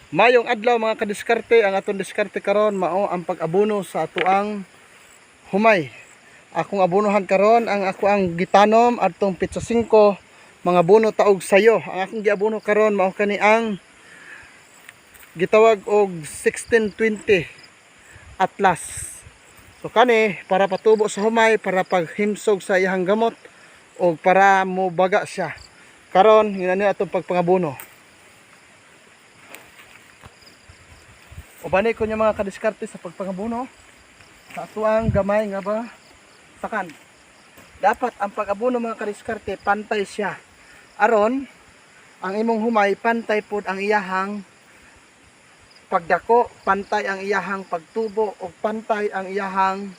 Mayong adlaw, mga kadiskarte, ang atong diskarte karon mao ang pag-abono sa atoang humay. Akong abonohan karon ang ako ang gitanom adtong petsa 5, mga buno taog sayo. Ang akong giabono karon mao kani ang gitawag og 1620 Atlas. So kani para patubo sa humay, para paghimsog sa iyang gamot o para mo baga siya. Karon yun na atong pagpangabono. Ubani ko niya, mga kadiskarte, sa pagpangabono sa atuang gamay nga ba sakan. Dapat ang pag-abono, mga kadiskarte, pantay siya. Aron ang imong humay pantay pod ang iyahang pagdako, pantay ang iyahang pagtubo ug pantay ang iyahang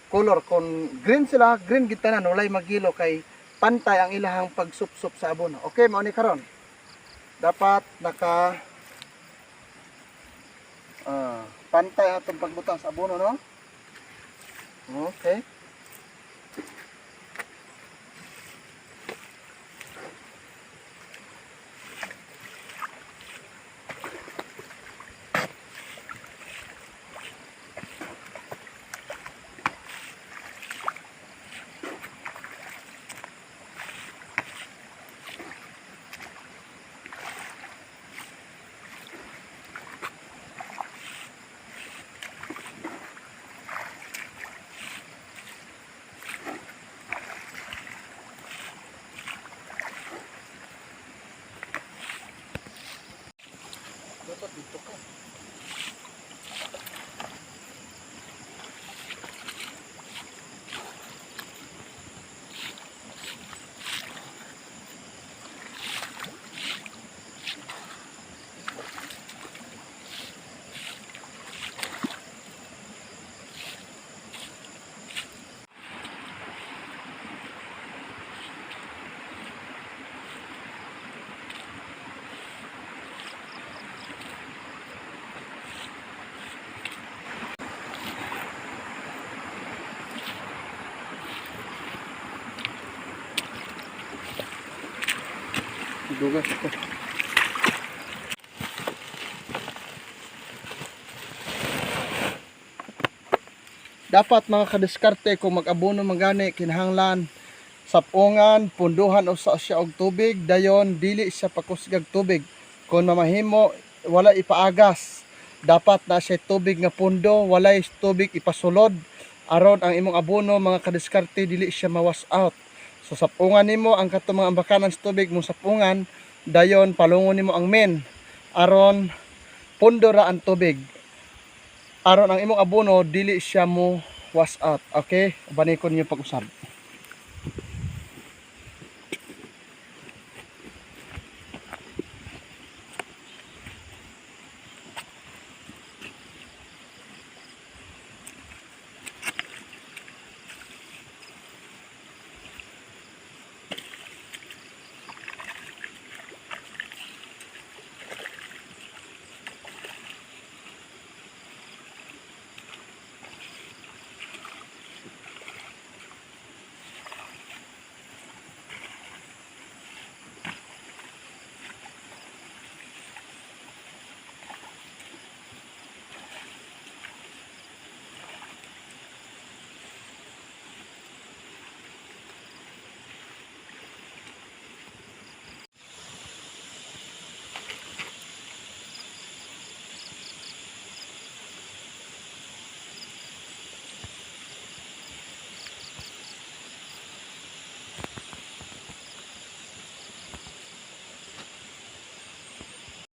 color. Kung green sila, green gid tanan, walay magilo kay pantay ang ilahang pagsupsop sa abono. Okay, mao ni karon. Dapat naka pantay atong pagbutang sa abono, no? Okay. Dapat dito ka. Dugas ito. Dapat, mga kadiskarte, kung mag-abono man gani, kinahanglan sapungan, punduhan usa siya og tubig, dayon dili siya pakusgag tubig. Kung mamahimo wala ipaagas. Dapat na siya tubig nga pundo, walay tubig ipasulod aron ang imong abono, mga kadiskarte, dili siya mawas out. So sapungan nimo ang katong mga ambakanan sa tubig mo sapungan, dayon palungon nimo ang main aron pundo ra ang tubig. Aron ang imong abono dili siya mo wash out. Okay? Banikon niyo pag-usab.